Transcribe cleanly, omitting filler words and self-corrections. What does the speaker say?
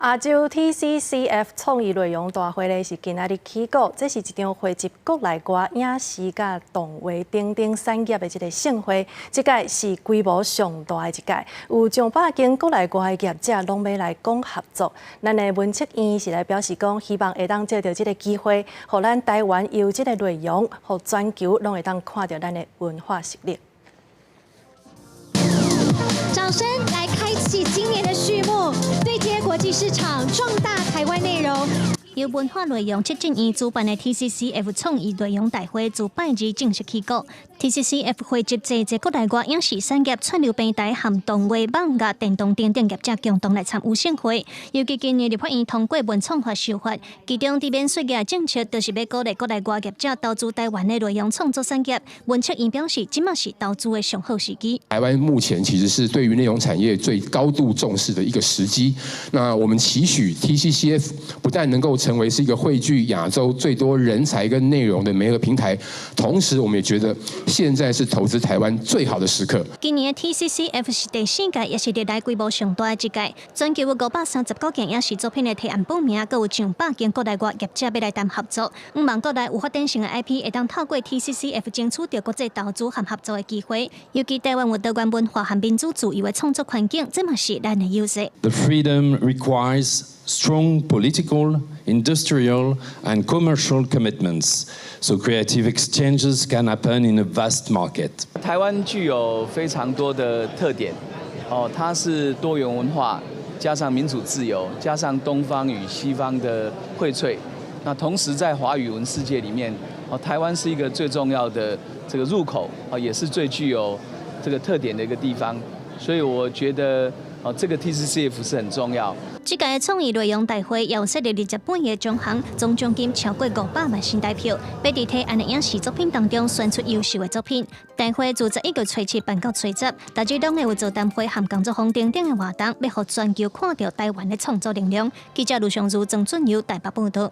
亞洲 TCCF 創意內容大會咧是今仔日起鼓，這是一場匯集國內外影視佮動畫等等產業的這個盛會。這屆是規模上大的一屆，有上百間國內外的業者攏欲來講合作。咱的文策院是來表示講，希望會當藉著這個機會，予咱台灣優質的內容，予全球攏會當看著咱的文化實力。掌聲來開啟今年的序幕，對接國際市場，壯大台灣內容。由文化內容策進院主辦的 TCCF 創意內容大會自拜二正式起鼓。TCCF 匯集濟濟國內外影視產業、串流平台和動畫、網頁、電動等等業者共同來參與盛會。尤其今年立法院通過文創法修法，其中佇免稅額政策，就是欲鼓勵國內外業者投資台灣的內容創作產業。文策院表示，這馬是投資的上好時機。台灣目前其實是對於內容產業最高度重視的一個時機。那我們期許 TCCF 不但能夠成為是一個匯聚亞洲最多人才跟內容的媒合平台，同時我們也覺得現在是投資台灣最好的時刻。今年的 TCCF 是第四屆，也是歷來規模上大的一屆。全球有539件影視作品的提案報名，閣有上百間國內外業者欲來談合作。向望國內有發展性的 IP 會當透過 TCCF 爭取著國際投資和合作的機會。尤其台灣有多元文化和民主自由的創作環境，這嘛是咱的優勢。 The freedom requires strong political, industrial and commercial commitments, so creative exchanges can happen in a vast market. 台灣具有非常多的特點，哦，它是多元文化，加上民主自由，加上東方與西方的薈萃。那同時在華語文世界裡面，哦，台灣是一個最重要的這個入口，啊，也是最具有這個特點的一個地方。所以我覺得，哦，這個 TCCF 是很重要。這屆創意內容大會有設立28個獎項，總獎金超過500萬新台票，欲佇提案的影視作品當中選出優秀的作品。大會自11月初七辦到初十，逐日攏會有座談會和工作坊等等的活動，欲予全球看著台灣的創作力量。記者盧尚如、曾俊友台北報導。